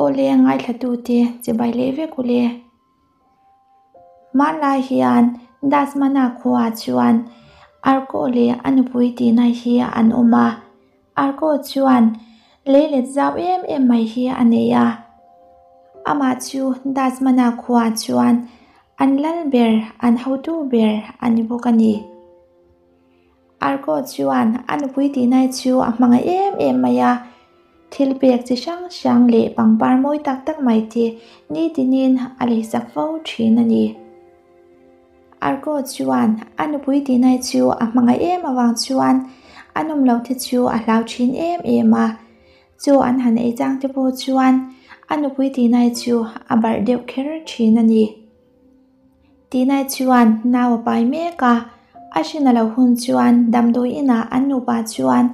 Awle ngaithlatute chibai leh vek ule. Hmanlai hian Dasmana khuaah chuan Arko leh a nupui tihna hi an awm a. Arko chuan leilet zau em em mai hi a nei a. Amah chu Dasmana khuaah chuan an lal ber, an hotu ber a ni bawk a ni. Arko chuan a nupui tihnai chu a hmangaih em em mai a, thil pek chi hrang hrang leh pangpar mawi tak tak mai te nitinin a leisak fo thin a ni. Arko chuan a nupui tihnai chu a hmangaih em avang chuan a nawm loh te chu a hlau thin em em a, chaw an han ei chang te pawh chuan a nupui tihnai chu a barh deuh kher thin a ni. Tinai chuan nau a pai mek a, a hrin a lo hun chuan damdawi inah an nupa chuan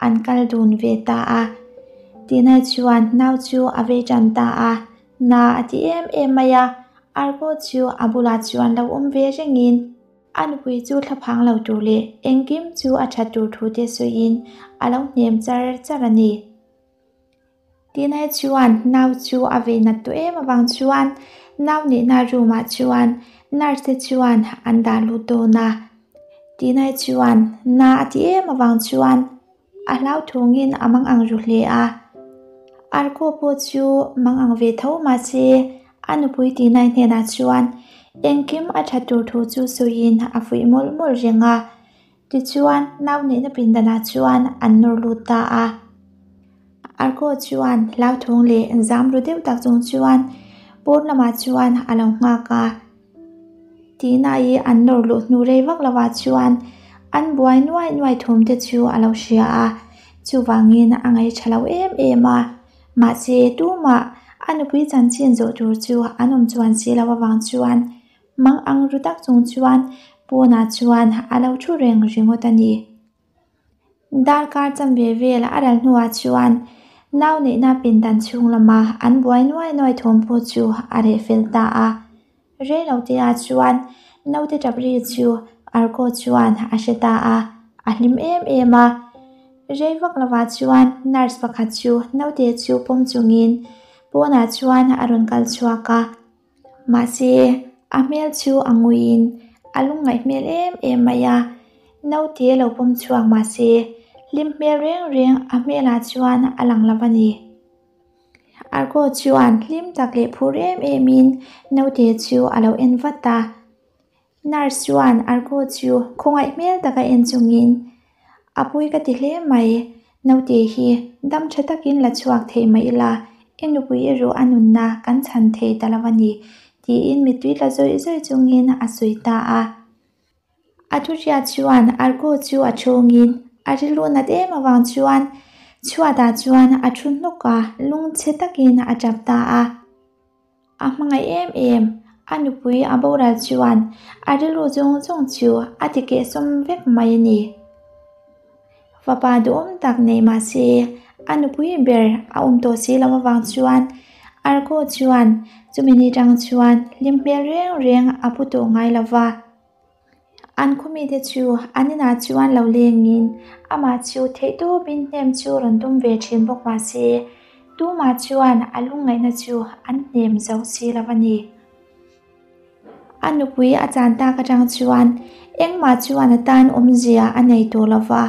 an kal dun ve ta a. Tinai chuan nau chu a vei tan ta a, na a ti em em mai a, Arko chu a bulah chuan lo awm ve rengin a nupui chu thlaphang lo tur leh engkim chu a that tur thu te sawiin a lo hnem char char a ni. Tinai chuan nau chu a vei nat tawh em avang chuan nau neihna room ah chuan nurse te chuan an dah lut dawn a. Tinai chuan na a ti em avang chuan a hlauthawngin a mang ang ru hle a. Arko pawh chu mang ang ve tho mahse a nupui Tinai hnenah chuan engkim a that tur thu chu sawiin a fuih mawlh mawlh reng a. Tichuan, nau neihna pindanah chuan an nawr lut ta a. Arko chuan hlauthawng leh zam ru deuh tak chung chuan pawn lamah chuan a lo nghak a. Tihna-i an nawr luh hnu rei vak lovah chuan an buai nuai nuai thum te chu a lo hria a, chuvangin a ngaihṭha lo em em a. Mahse, tumah a nupui chanchin zawh tur chu an awm chuan si lo avang chuan Mang ang ru tak chung chuan pawnah chuan a lo thu reng ringawt a ni. Darkar chanve vel a ral hnuah chuan nau neihna pindan chhung lama an buai nuai nuai thawm pawh chu a reh fel ta a. Reiloteah chuan naute tap ri chu Arko chuan a hre ta a, a hlim em em a. Rei vak lovah chuan nurse pakhat chu naute chu pawm chungin pawnah chuan a rawn kal chhuak a. Mahse, a hmel chu a nguiin a lungngaih hmel em em mai a, naute lo pawm chhuak mahse hlim hmel reng reng a hmelah chuan a lang lo a ni. Arko chuan hlim tak leh phur em emin naute chu a lo en vat a. Nurse chuan Arko chu khawngaih hmel taka en chungin, A pui ka ti hle mai, naute hi dam tha takin la chhuak thei mai ila, i nupui erawh a nunna kan chhan thei ta lo a ni, tiin mittui tla zawih zawih chungin a sawi ta a. A thuhriat chuan Arko chu a thawngin a rilru nat em avang chuan chhuatah chuan a thu hnawk a, lungchhe takin a tap ta a. A hmangaih em em, a nupui a boral chuan a rilru zawng zawng chu a ti kehsawm vek mai a ni. Fapa duhawm tak nei mah se a nupui ber a awm tawh si lo avang chuan Arko chuan chumi ni tang chuan hlim hmel reng reng a pu tawh ngai lo va. An khawmite chu an inah chuan lo lengin amah chu theihtawpin hnem chu rawn tum ve thin bawk mah se, tumah chuan a lungngaihna chu an hnem zo si lo a ni. A nupui a chan tak atang chuan engmah chuan a tan awmzia a nei tawh lo va,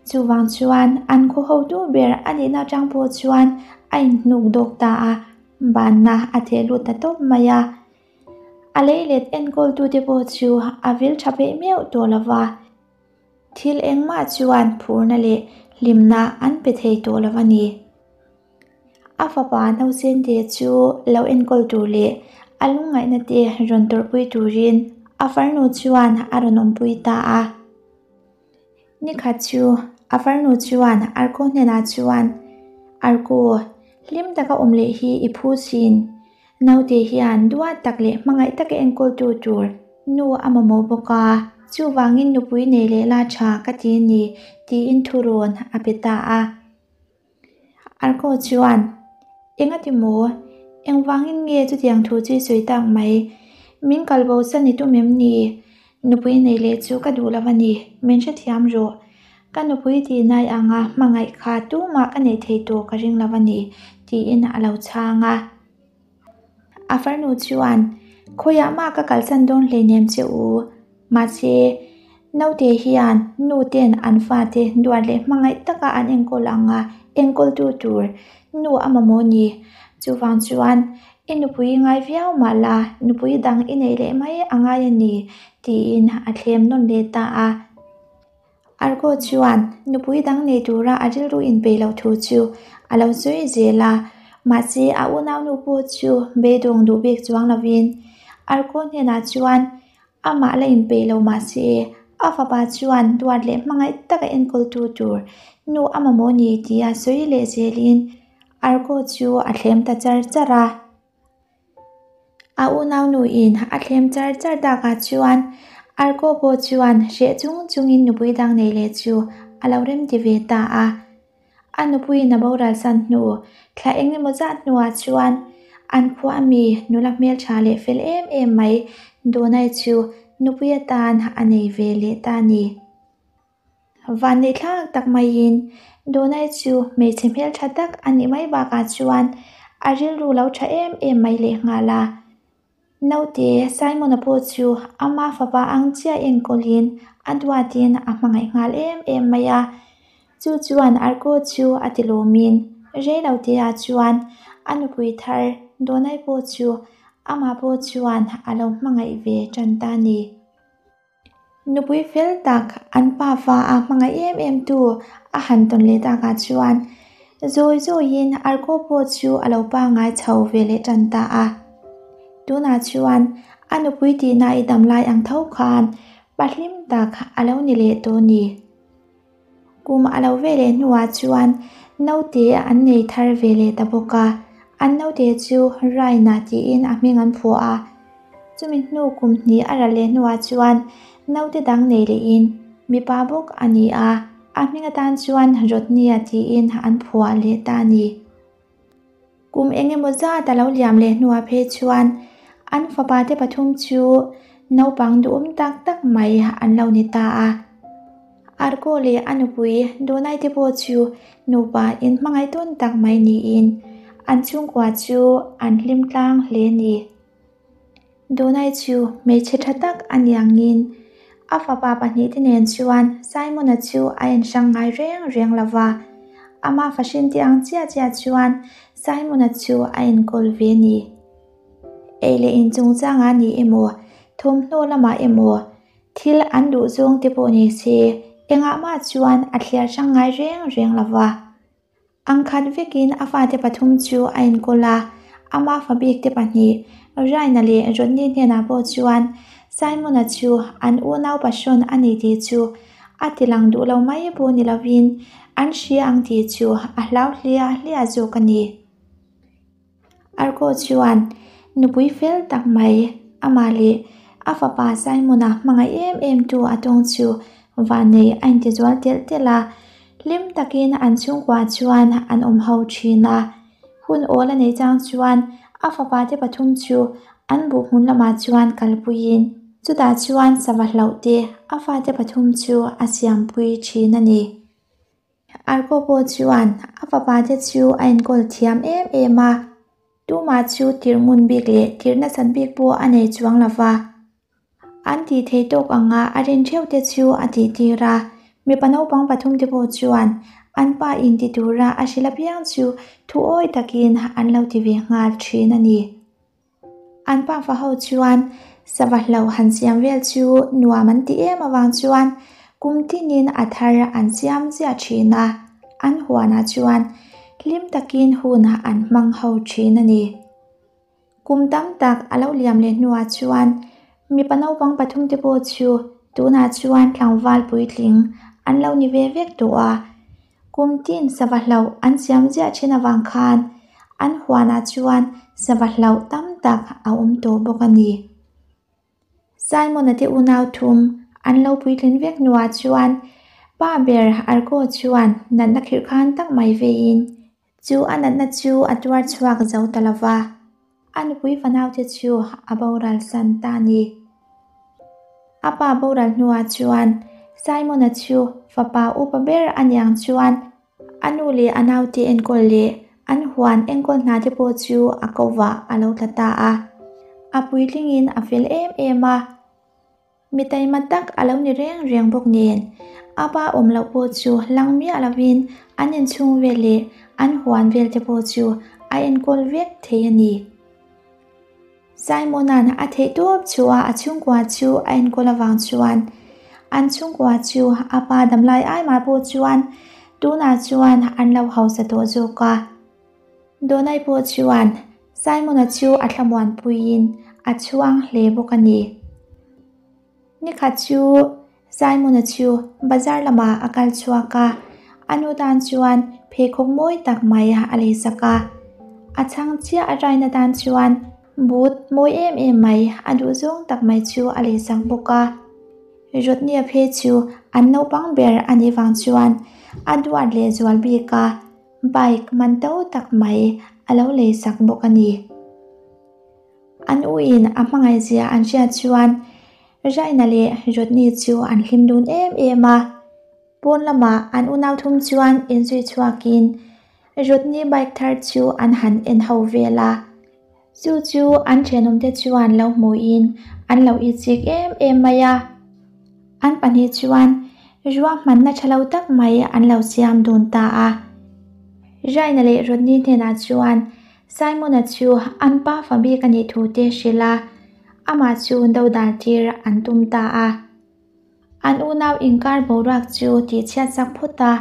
chuvang chuan an khaw hotu ber a nihna atang pawh chuan a inhnuk dawk ta a, banna a theh lut ta tawp mai a. A leilet enkawltute pawh chu a vil tha peih meuh tawh lo va, thil engmah chuan phurna leh hlimna an pe thei tawh lo a ni. A fapa nausente chu lo enkawl tur leh a lungngaihna te rawn tawrhpui turin a farnu chuan a rawn awmpui ta a. Nikhat chu a farnu chuan Arko hnenah chuan, Arko, hlim taka awm leh hi i phu sin. Naute hian duat tak leh hmangaih taka enkawltu tur nu a mamawh bawk a, chuvangin nupui nei leh la tha ka ti ni, tiin thurawn a pe ta a. Arko chuan, Engati maw? Engvangin nge chutiang thu chu i sawi tak mai? Min kalbosan i tum em ni? Nupui nei leh chu ka duh lo a ni, min hrethiam rawh. Ka nupui tih nai anga hmangaih kha tumah ka neih thei tawh ka ring lo a ni, tiin a lo chhang a. A farnu chuan, Khawiah mah ka kalsan dawn hleinem che u, mahse, naute hian nu ten an fate duat leh hmangaih taka an enkawl ang a, enkawltu tur nu a mamawh ni. Chuvang chuan i nupui ngai viau mah la, nupui dang i neih leh mai a ngai a ni, tiin a thlem nawn leh ta a. Arko chuan nupui dang nei tura a rilru inpeih loh thu chu a lo sawi zel a, mahse a unaunu pawh chu beidawng duh bik chuang lovin Arko hnenah chuan amah la inpeih lo mahse a fapa chuan duat leh hmangaih taka enkawltu tur nu a mamawh ni tia sawi leh zelin Arko chu a thlem ta char char a. A unaunuin a thlem char char takah chuan Arko pawh chuan hreh chung chungin nupui dang nei leh chu a lo remti ve ta a. A nupuiin a boral san hnu thla eng emaw zat hnuah chuan an khua mi nula hmeltha leh fel em em mai Donai chu nupui atan a nei ve leh ta a ni. Vanneih thlak tak maiin Donai chu hmeichhe hmeltha tak a nih mai bakah chuan a rilru lo tha em em mai lehnghal a. Naute Simon-a pawh chu ama fapa ang chiah enkawlin a duatin a hmangaih nghal em em mai a. Chu chuan Arko chu a ti lawmin reiloteah chuan a nupui thar Donai pawh chu amah pawh chuan a lo hmangaih ve tan ta a ni. Nupui fel tak an pa fa a hmangaih em em tu a han tawn leh takah chuan zawi zawiin Arko pawh chu a lo pangngai chho ve leh tan ta a. Tunah chuan a nupui tihna i dam lai ang tho khan pa hlim tak a lo ni leh tawh a ni. Kum a lo ve leh hnuah chuan naute an nei thar ve leh ta bawk a, an naute chu Raina tiin a hming an phuah a. Chumi hnu kum hnih a ral leh hnuah chuan naute dang nei lehin mipa bawk a ni a, a hming atan chuan Rodney-a tiin an phuah leh ta a ni. Kum eng emaw zat a lo liam leh hnuah phei chuan an fapa te pathum chu naupang duhawm tak tak mai an lo ni ta a. Arko leh a nupui Donai te pawh chu nupa inhmangaih tawn tak mai niin an chhungkua chu an hlim tlang hle a ni. Donai chu hmeichhe tha tak a ni angin a fapa pahnihte nen chuan Simon-a chu a enhrang ngai reng reng lo va, ama fahrin te ang chiah chiah chuan Simon-a chu a enkawl ve a ni. Ei leh in chungchangah ni emaw, thawmhnaw lamah emaw, thil an duh zawng te pawh ni se, engah mah chuan a thliar hrang ngai reng reng lo va. Ang khat vekin a fate pathum chu a enkawl a, ama fa bik te pahnih, Ryan-a leh Rodney hnenah pawh chuan Simon-a chu an unau pahrawn a ni tih chu a ti lang duh lo mai pawh ni lovin an hria ang tih chu a hlau hliah hliah zawk a ni. Arko chuan nupui fel tak mai amah leh a fapa Simon-a hmangaih em em tu a tawng chu vannei a intizual telh telh a, hlim takin an chhungkua chuan an awm ho thin a. Hun awl a neih chang chuan a fapa te pathum chu an buh hmun lamah chuan kalpuiin chutah chuan sava hlauh te a fate pathum chu a siampui thin a ni. Arko pawh chuan a fapa te chu a enkawl thiam em em a, tumah chu tirh ngun bik leh tirh nasat bik pawh a nei chuang lo va. An tih theih tawk anga a rin theuh te chu a tih tir a, mipa naupang pathum te pawh chuan an pa in ti tura a hrilh apiang chu thu awi takin an lo ti ve nghal thin a ni. An pa fa ho chuan sava hlo han siam vel chu nuam an ti em avang chuan kum tinin a thar an siam ziah thin a, an huanah chuan hlim takin hun an hmang ho thin a ni. Kum tam tak a lo liam leh hnuah chuan mipa naupang pathum te pawh chu tunah chuan tlangval puitling an lo ni ve vek tawh a. Kum tin sava hlauh an siam ziah thin avang khan an huanah chuan sava hlauh tam tak a awm tawh bawk a ni. Simon-a te unau thum an lo puitlin vek hnuah chuan pa ber Arko chuan natna khirh khan tak mai veiin chu a natna chu a tuar chhuak zo ta lo va, a nupui fanaute chu a boral san ta a ni. A pa boral hnuah chuan Simon-a chu fapa upa ber a niang chuan a nu leh a naute enkawl leh an huan enkawl hna te pawh chu a ko vah a lo tla ta a. A puitlingin a fel em em a, mi taima tak a lo ni reng reng bawk nen, a pa awm loh pawh chu lang miah lovin an inchhung vel leh an huan vel te pawh chu a enkawl vek thei a ni. Simona'n a theih tawp chu a a chhungkua chu a enkawl avang chuan an chhungkua chu a pa damlai ai mah pawh chuan tunah chuan an lo hausa tawh zawk a. Donai pawh chuan Simona chu a thlamuanpuiin a chhuang hle bawk a ni. Nikhat chu Simon-a chu bazar lamah a kal chhuak a, a nu tan chuan pheikhawk mawi tak mai a leisak a. A chhang chiah a raina tan chuan boot mawi em em mai a duh zawng tak mai chu a leisak bawk a. Rodney-a phei chu an naupang ber a nih vang chuan a duat lehzual bik a, bike man to tak mai a lo leisak bawk a ni. An uin a hmangaihzia an hriat chuan Raina leh Rodney chu an hlim dun em em a. Pawn lamah an unau thum chuan inzui chhuakin Rodney bike thar chu an han en ho vel a. Chu chu an thenawmte chuan lo hmuhin an lo itsik em em mai a. An pahnih chuan ruahmanna tha lo tak mai an lo siam dun ta a. Raina leh Rodney hnenah chuan Simon-a chu an pa fa bik a nih thu te hrilh a, amah chu dodal tir an tum ta a. An unau inkar boruak chu tihchhiat chak phawt a,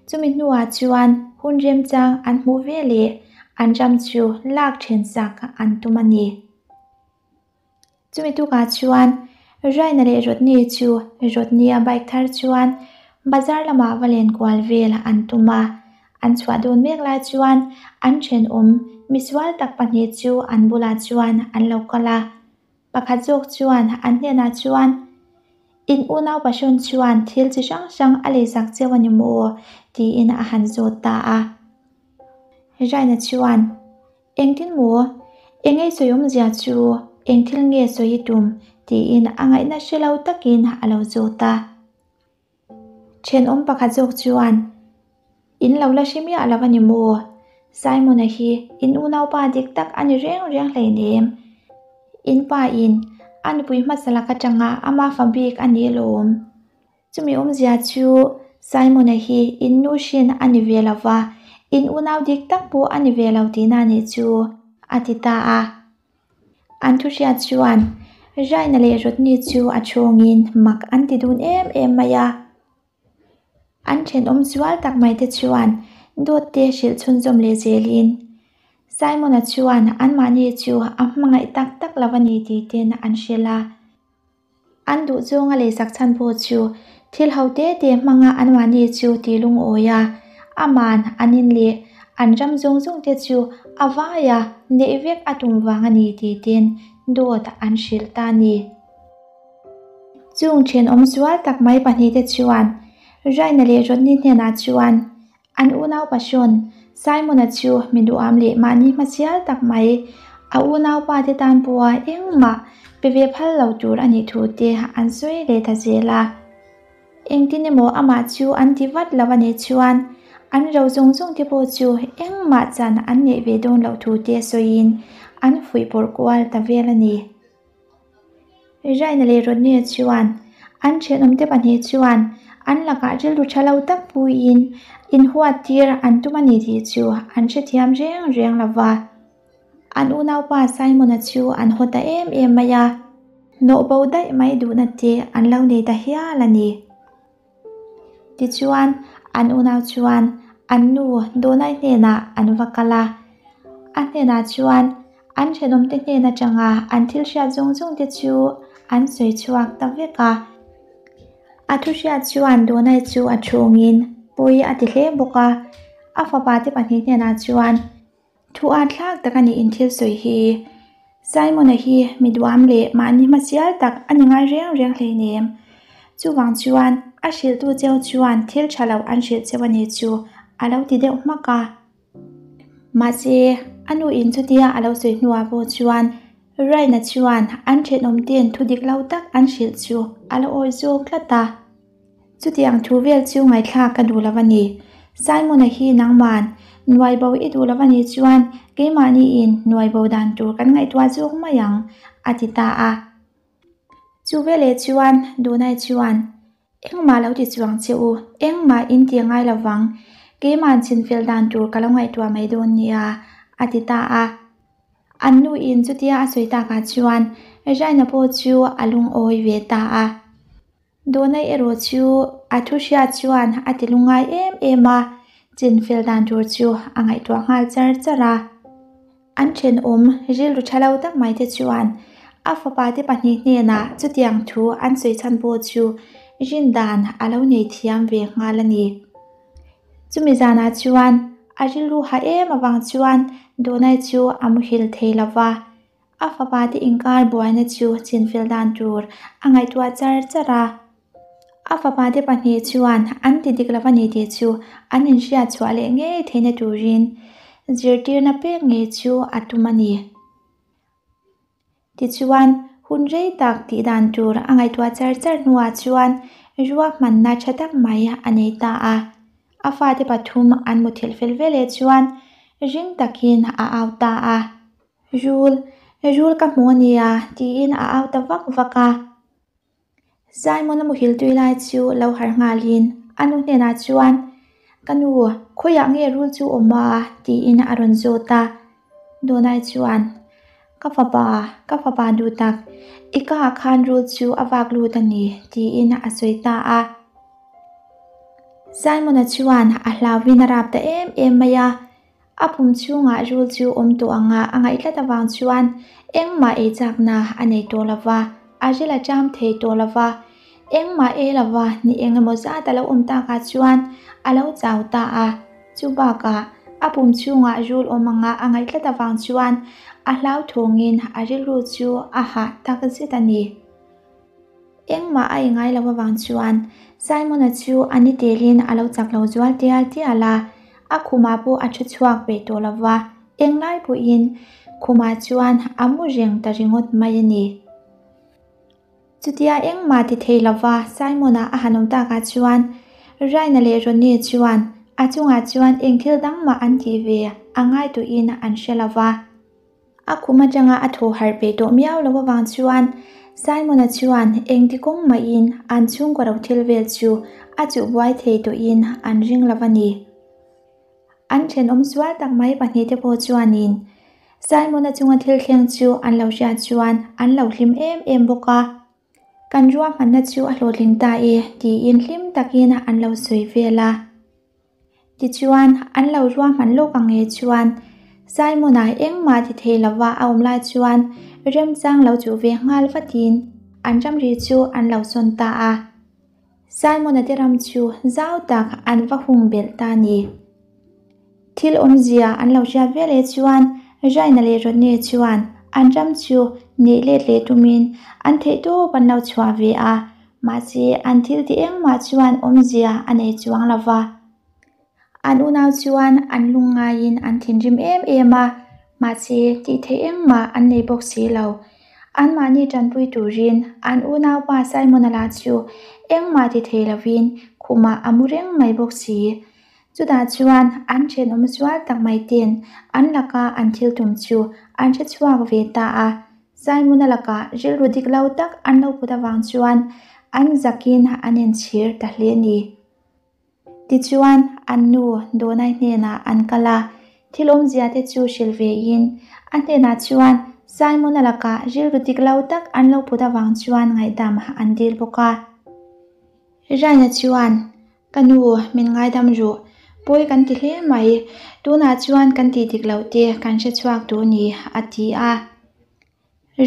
chumi hnuah chuan hun remchang an hmuh ve leh an ram chu lak then chak an tum a ni. Chumi tukah chuan Raina leh Rodney chu Rodney-a bike thar chuan bazar lamah va len kual vel an tum a. An chhuah dawn mek lai chuan an thenawm misual tak pahnih chu an bulah chuan an lo kal a. Pakhat zawk chuan an hnenah chuan, In unau Passion chuan thil chi hrang hrang a leisak cheu a ni maw? tiin a han zawt ta a. Raina chuan, Engtin maw? Engei sawi awmzia chu eng thil nge sawi i tum? tiin a ngaihna hre lo takin a lo zawt a. Thenawm pakhat zawk chuan, In lo la hre miah lo a ni maw? Simon-a hi in unaupa dik tak a ni reng reng hleinem. In pa in a nupui hmasa lak atanga ama fa bik a ni alawm. Chumi awmzia chu Simon-a hi in nu hrin a ni ve lo va, in unau dik tak pawh a ni ve lo tihna a nih chu, a ti ta a. An thuhriat chuan Raina leh Rodney chu a chhungin mak an ti dun em em mai a. An thenawm zual tak mai te chuan dawt te hrilh chhunzawm leh zelin Simon-a chuan anmahni chu a hmangaih tak tak lo a ni tih ten an hrilh a. An duh zawnga leisak chhan pawh chu thil ho te te hmanga anmahni chu ti lungawi a, aman an in leh an ram zawng zawng te chu a vaia neih vek a tum vang a ni tih ten dawt an hrilh ta a ni. Chung thenawm zual tak mai pahnih te chuan Raina leh Rodney hnenah chuan An unau Passion, Simon-a chu mi duham leh mahni hmasial tak mai, a unaupa te tan pawha engmah pe ve phal lo tur a nih thu te an sawi leh ta zel a. Engtin emaw amah chu an ti vat lo a nih chuan an ro zawng zawng te pawh chu engmah chan an neih ve dawn loh thu te sawiin an fuihpawrh kual ta vel a ni. Raina leh Rodney-a chuan an thenawmte pahnih chuan an lakah rilru tha lo tak puiin inhuat tir an tum a ni tih chu an hrethiam reng reng lo va. An unaupa Simon-a chu an haw ta em em mai a, hnawh bo daih mai duhna te an lo nei ta hial a ni. Tichuan, an unau chuan an nu Donai hnenah an va kal a. A hnenah chuan an thenawmte hnen atanga an thil hriat zawng zawng te chu an sawi chhuak ta vek a. A thu hriat chuan Donai chu a chhungin pui a ti hle bawk a. A fapa te pahnih hnenah chuan, Thu at thlak tak a nih in thil sawi hi. Simon-a hi mi duam leh mahni hmasial tak a ni ngai reng reng hleinem. Chuvang chuan a hrilhtu cheu chuan thil tha lo an hrilh cheu a ni chu a lo ti deuh hmak a. Mahse, a nu in chutia a lo sawi hnuah pawh chuan Ryan-a chuan an thenawmte'n thu dik lo tak an hrilh chu a la awi zawk tlat a. Chutiang thu vel chu ngaihthlak ka duh lo a ni. Simon-a hi nangman nuai bo i duh lo a nih chuan keimahniin nuai bo dan tur kan ngaihtuah zawk mai ang, a ti ta a. Chu veleh chuan Donai chuan, Engmah lo ti chuang che u, engmah in ti ngai lo vang, keimahn chinfel dan tur ka lo ngaihtuah mai dawn nia, a ti ta a. An nuin chutia a sawi takah chuan Raina pawh chu a lungawi ve ta a. Donai erawh chu a thu hriat chuan a ti lungngai em em a, chinfel dan tur chu a ngaihtuah nghal char char a. An thenawm rilru tha lo tak mai te chuan a fapa te pahnih hnenah chutiang thu an sawi chhan pawh chu rin dan a lo nei thiam ve nghal a ni. Chumi zanah chuan a rilru ha em avang chuan Donai chu a muhil thei lo va, a fapa te inkar buaina chu chinfel dan tur a ngaihtuah char char a. A fapa te pahnih chuan an ti dik lo a ni tih chu an inhriat chhuah leh ngei theihna turin zirtirna pek ngei chu a tum a ni. Tichuan, hun rei tak tih dan tur a ngaihtuah char char hnuah chuan ruahmanna tha tak mai a nei ta a. A fate pathum an muthilh fel veleh chuan ring takin a au ta a. Rul, rul ka hmu a nia, tiin a au ta vak vak a. Simon-a muhil tui lai chu lo harh nghalin a nu hnenah chuan, Ka nu, khawiah nge rul chu awm a? tiin a rawn zawt a. Donai chuan, Ka fapa, ka fapa duh tak, i kaah khan rul chu a vak lut a ni, tiin a sawi ta a. Simon-a chuan a hlauvin a rap ta em em mai a. A pum chhungah rul chu awm tawh anga a ngaih tlat avang chuan engmah ei chakna a nei tawh lo va, a ril a ṭam thei tawh lo va. Engmah ei lo va ni eng emaw zat a lo awm takah chuan a lo chau ta a. Chu bakah a pum chhungah rul awm anga a ngaih tlat avang chuan a hlauthawngin a rilru chu a hah tak zet a ni. Engmah a ingai lo avang chuan Simon-a chu a ni telin a lo chak lo zual tial tial a, a khumah pawh a thu chhuak peih tawh lo va, englai pawhin khumah chuan a mu reng ta ringawt mai a ni. Chutia engmah ti thei lo va Simon-a a han awm takah chuan Ryan-a leh Ronnie chuan a chungah chuan eng thil dang mah an tih ve a ngai tawhin an hre lo va. A khum atanga a thaw harh peih tawh miau lo avang chuan Simon-a chuan engti kawng mahin an chhungkaw ro thil vel chu a chuh buai thei tawhin an ring lo a ni. An thenawm sual tak mai pahnihte pawh chuanin Simon-a chunga thil thleng chu an lo hriat chuan an lo hlim em em bawk a. Kan ruahmanna chu a hlawhtling ta e tiin hlim takin an lo sawi vel a. Tichuan, an lo ruahman lawk ang nge chuan Simon-a engmah ti thei lova a awm lai chuan remchang lo chuh ve nghal vatin an ramri chu an lo sawn ta a. Simon-a te ram chu zau tak an va hung belh ta a ni. Thil awmzia an lo hriat veleh chuan Raina leh Rodney chuan an ram chu neih let leh tumin an theihtawp an lo chhuah ve a, mahse an thil ti engmah chuan awmzia a nei chuang lo va. An unau chuan an lungngaiin an thinrim em em a, mahse tih theih engmah an nei bawk si lo. Anmahni tanpui turin an unaupa Simon-a lah chu engmah ti thei lovin khumah a mu reng mai bawk si. Chutah chuan an thenawm zual tak mai ten an laka an thil tum chu an hre chhuak ve ta a, Simon-a lakah rilru dik lo tak an lo put avang chuan an zakin an inchhir ta hle a ni. Tichuan an nu Donai hnenah an kal a, thil awmzia te chu hrilh vein a hnenah chuan Simon-a lakah rilru dik lo tak an lo put avang chuan ngaihdam an dil bawk a. Raina chuan, Ka nu, min ngaidam ruh. Pawi kan ti hle mai. Tunah chuan kan tih dik loh te kan hre chhuak duh ni, a ti a.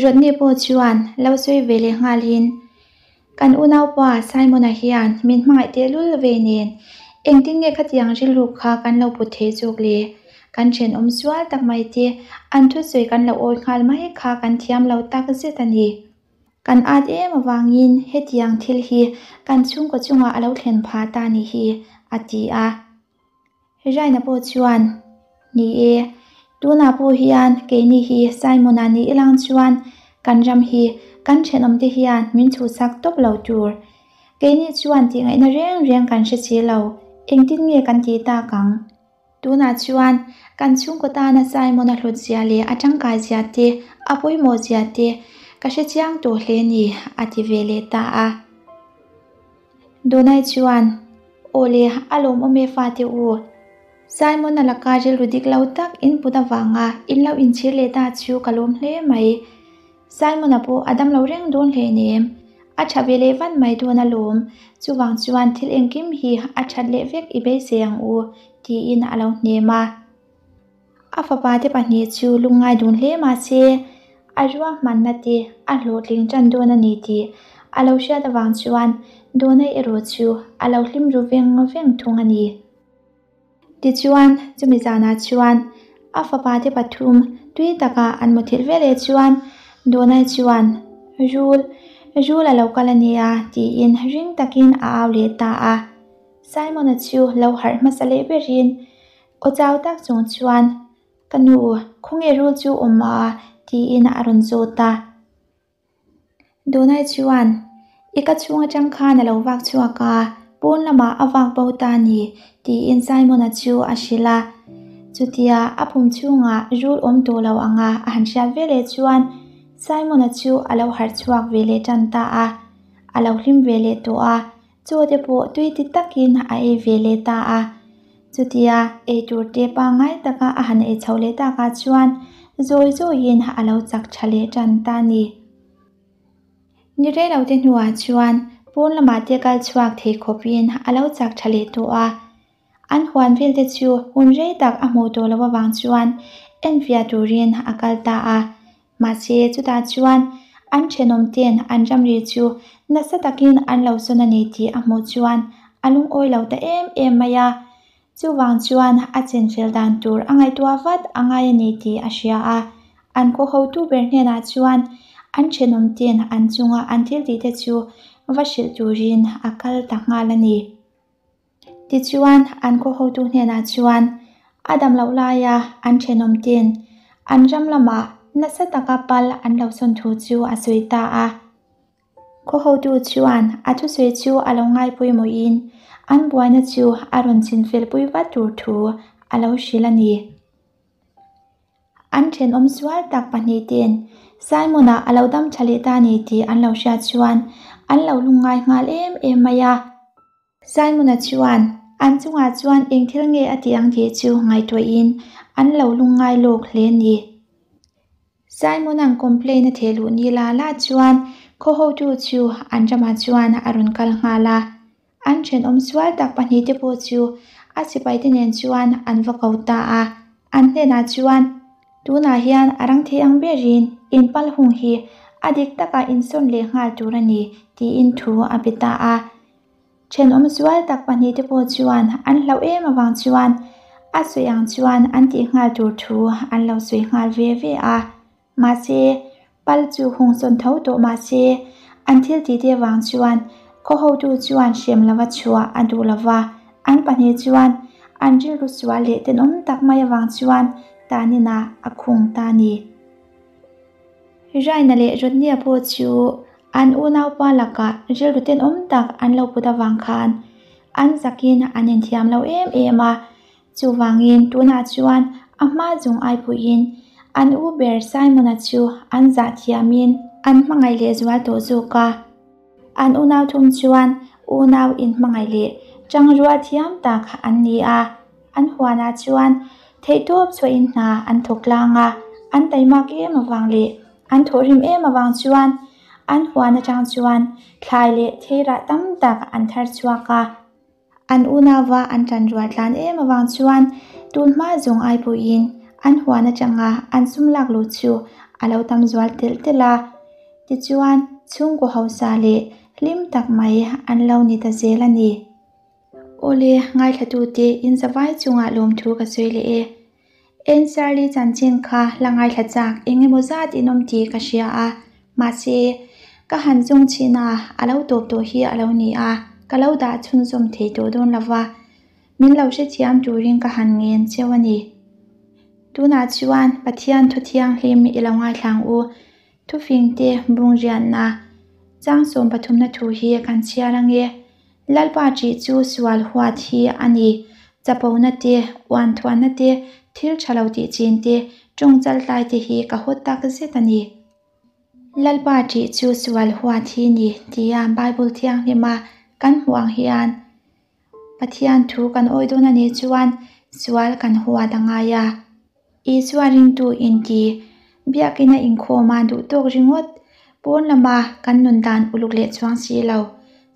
Rodney pawh chuan lo sawi ve leh nghalin, Kan unaupa Simon-a hian min hmangaih tehlul ve nen, engtin nge khatiang rilru kha kan lo put thei zawk le? Kan thenawm sual tak mai te, an thusawi kan lo awi nghal mai kha kan thiam lo tak zet a ni. Kan at em avangin hetiang thil hi kan chhungkaw chungah a lo thlen phah ta ni hi, a ti a. Raina pawh chuan, Ni e, tunah pawh hian keini hi Simon-a ni ilang chuan kan ram hi kan thenawmte hian min chhuhsak tawp lo tur. Keini chuan tih ngaihna reng reng kan hre si lo. Engtin nge kan tih tak ang? Tunah chuan kan chhungkaw tana Simon-a hlut zia leh a tangkai zia te, a pawimawh zia te ka hre chiang tawh hle ni, a ti ve leh ta a. Donai chuan, Aw le, a lawmawm e fate u. Simon-a laka rilru dik lo tak input avanga in lo inchhir leh ta chu ka lawm hle mai. Simon-a pawh a dam lo reng dawn hleinem. A tha ve leh vat mai dawn alawm. Chuvang chuan thil engkim hi a that leh vek i beisei ang u, tiin a lo hnem a. A fapa te pahnih chu lungngai dun hle mah se, a ruahmanna te a hlawhtling tan dawn a ni tih a lo hriat avang chuan Dawna erawh chu a lo hlim ru veng veng thung a ni. Tichuan, chumi zanah chuan a fapa te pathum tui taka an muthilh veleh chuan Donai chuan, Rul, rul a lo kal a nia, tiin ring takin a au leh ta a. Simon-a chu lo harh hmasa leh berin aw chau tak chung chuan, Ka nu, khawnge rul chu awm a? tiin a rawn zawt a. Donai chuan, I ka chhung atang khan a lo vak chhuak a, pawn lamah a vak bo ta a ni, tiin Simon-a chu a hrilh a. Chutia a pum chhungah rul awm tawh lo anga a han hriat veleh chuan Simon-a chu a lo harh chhuak ve leh tan ta a. A lo hlim ve leh tawh a, chaw te pawh tui ti takin a ei ve leh ta a. Chutia eitur te pangngai taka a han ei chho leh takah chuan zawi zawiin a lo chak tha leh tan ta a ni. Ni rei lo te hnuah chuan pawn lamah te kal chhuak thei khawpin a lo chak tha leh tawh a. An huan vel te chu hun rei tak a hmuh tawh loh avang chuan enfiah turin a kal ta a. Mahse chutah chuan an thenawm ten an ramri chu nasa takin an lo sawn a ni tih a hmuh chuan a lungawi lo ta em em mai a. Chuvang chuan a chenfel dan tur a ngaihtuah vat a ngai a ni tih a hria a. An khaw hotu ber hnenah chuan an thenawm ten an chunga an thil tih te chu va hrilh turin a kal ta nghal a ni. Tichuan, an khaw hotu hnenah chuan a dam loh laia an thenawm ten an ram lamah nasa taka pal an lo sawn thu chu a sawi ta a. Khaw hotu chuan a thusawi chu a lo ngaipawimawhin an buaina chu a rawn chinfelpui vat tur thu a lo hrilh a ni. An thenawm sual tak pahnihten Simon-a a lo dam tha leh ta a ni tih an lo hriat chuan an lo lungngai nghal em em mai a. Simon-a chuan an chungah chuan eng thil nge a tih ang tih chu ngaihtuahin an lo lungngai lawk hle a ni. Simon-a'n complain a theh luh ni la la chuan khaw hotu chu an ramah chuan a rawn kal nghal a. An thenawm sual tak pahnihte pawh chu a sipaite nen chuan an va ko ta a. An hnenah chuan, Tunah hian a rang thei ang berin in pal hung hi a dik taka insawn leh nghal tur a ni, tiin thu a pe ta a. Thenawm sual tak pahnihte pawh chuan an hlauh em avang chuan a sawi ang chuan an tih nghal tur thu an lo sawi nghal ve ve a. Mahse, pal chu hung sawn tho tawh mahse, an thil tih te avang chuan khaw hotu chuan hrem lova chhuah a duh lova, an pahnih chuan an rilru sual leh tenawm tak mai avang chuan tanin ah a khung ta a ni. Raina leh Rodney-a pawh chu an unaupa lakah rilru tenawm tak an lo put avang khan an zakin an inthiam lo em em a, Chuvangin tunah chuan a hma zawng ai pawhin an u ber Simon-a chu an zah thiamin an hmangaih leh zual tawh zawk a. An unau thum chuan unau inhmangaih leh tangrual thiam tak an ni a. An huanah chuan theihtawp chhuahin hna an thawk tlang a, an taimak em avang leh an thawhrim em avang chuan an huan atang chuan thlai leh theirah tam tak an thar chhuak a. An unauva an tan rual tlan em avang chuan tun hma zawng ai pawhin an huan atanga an sum lak luh chu a lo tam zual telh telh a. Tichuan, chhungkaw hausa leh hlim tak mai an lo ni ta zel a ni. Awle, ngaithlatute inzavai chungah lawmthu ka sawi leh e. Ansarli chanchin kha la ngaithla chak eng emaw zat in awm tih ka hria a, mahse, ka han zawng chhin a, a lo tawp tawh hi a lo ni a, ka lo dah chhunzawm thei tawh dawn lo va, min lo hrethiam turin ka han ngen cheu a ni. Tunah chuan Pathian thu thianghlim i lo ngaithlang u, thufingte bungrianna chang sawm pathumna thu hi kan chhiar ange. Lalpa ṭih chu sual huat hi a ni. Chapona te, uanthuanna te, thil ṭha lo tih chin te, ṭawng chaltlai te hi ka haw tak zet a ni. Lalpa ṭih chu sual huat hi ni tia Bible thianghlima kan hmuh ang hian Pathian thu kan awi dawn a nih chuan sual kan huat a ngai a. Isua ringtu inti biakina inkhawma duh tawk ringawt pawn lama kan nun dan uluk leh chuang si lo.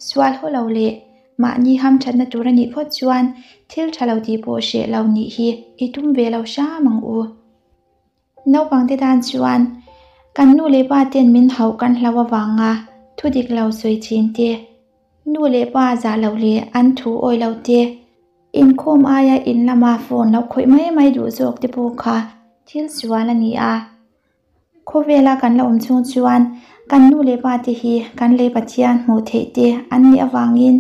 Sual haw lo leh mahni hamthatna tur a nih phawt chuan thil tha lo tih pawh hreh lo nih hi i tum ve lo hram ang u. Naupangte tan chuan kan nu leh pa ten min hauh kan hlau avanga thu dik lo sawi thin te, nu leh pa zah loh leh an thu awi lo te, Inkhawm aia in lama phone lo khawih mai mai duh zawk te pawh kha thil sual a ni a. Khawvela kan la awm chhung chuan kan nu leh pa te hi kan lei Pathian hmuh theih te an nih avangin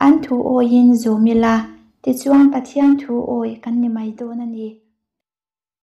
an thu awiin zawm ila, tichuan Pathian thu awi kan ni mai dawn a ni.